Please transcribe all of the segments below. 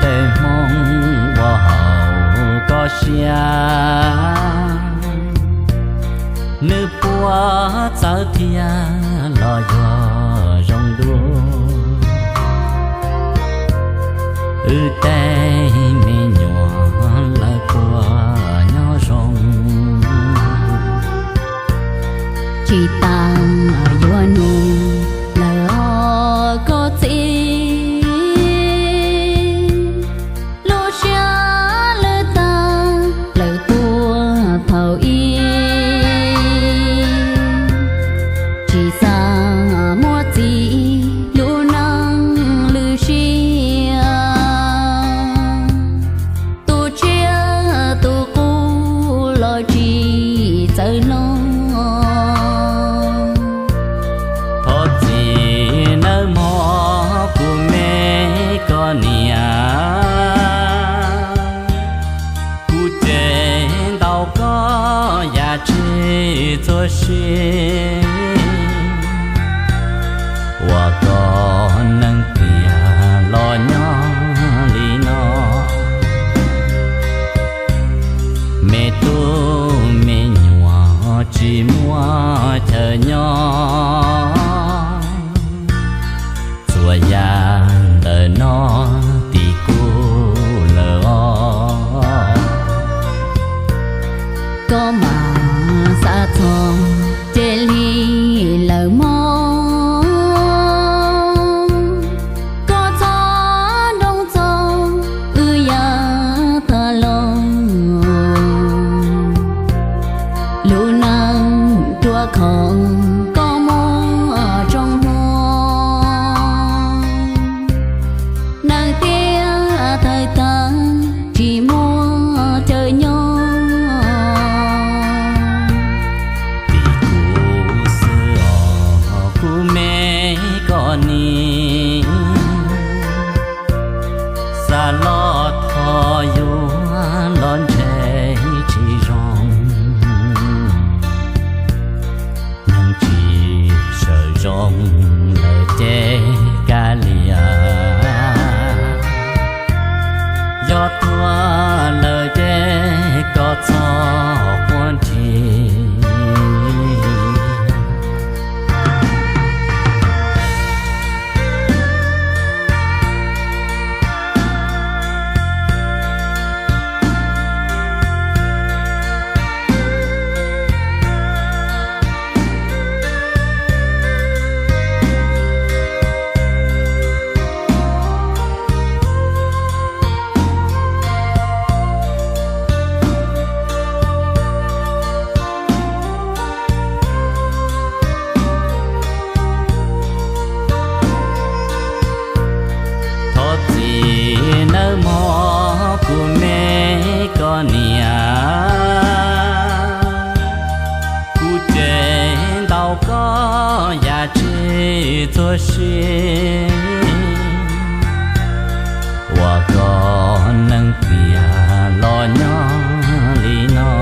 tej hmoob ua haum koj siab, nws puas txawv thiab los yog zoo dua, wb tej me nyuam lawv puas nyob zoo. Tsis tas yuav nug lawm os koj txiv, lub siab lwj tag lawm puag thaum ub, tsis xav muab txiv lub neej lwj siab. Tus tsiaj tus qus los tsis txawj hlob. Thov txim nawb mog kuv me koj niam, kuv cem ntau koj yam tsis txhua si, uas koj neeg tiag los nyob li no. Me tub me nyuam tsis muaj chaw nyob, txhua yam ntawm no tim kuv lawm os. Koj mam xav txog cia li lawm mog, koj txhob nroo txog wb yav tag los. Lub neej ruaj khov koj muaj tsoom hmoov, neeg tiag tawg tag tsis muaj chaw nyob. Tim kuv xwb os kuv me koj niam, xav los thov yuav los ntshe tsis zoo. Neeg tsis sawv zoo lawm ces kav liam, yog tuag lawm ces koj txhob quaj nthi. Thov txim nawb mog kuv me koj niam, kuv cem ntau koj yam tsis txhua si, uas koj neeg tiag los nyob li no.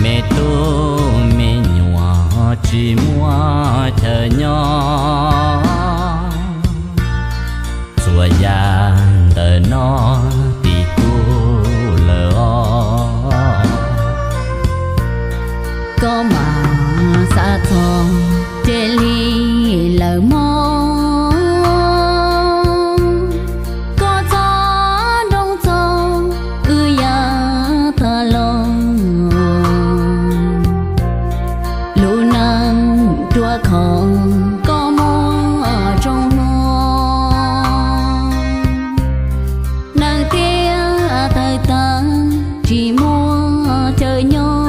Me tub me nyuam tsis muaj chaw nyob, txhua yam ntawm no tim kuv lawm os. Koj mam xav txog cia li lawm mog, koj txhob nroo txog wb yav tag los. Lub neej ruaj khov koj muaj tsoom hmoov, neeg tiag tawg tag tsis muaj chaw nyob.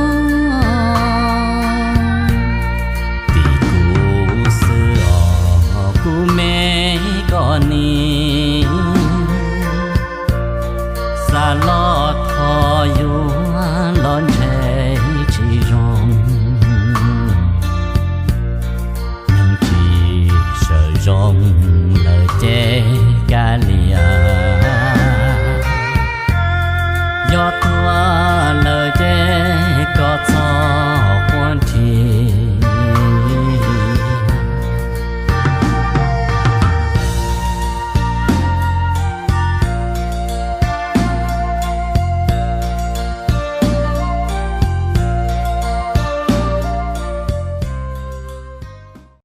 Tim kuv xwb os kuv me koj niam, xav los thov yuav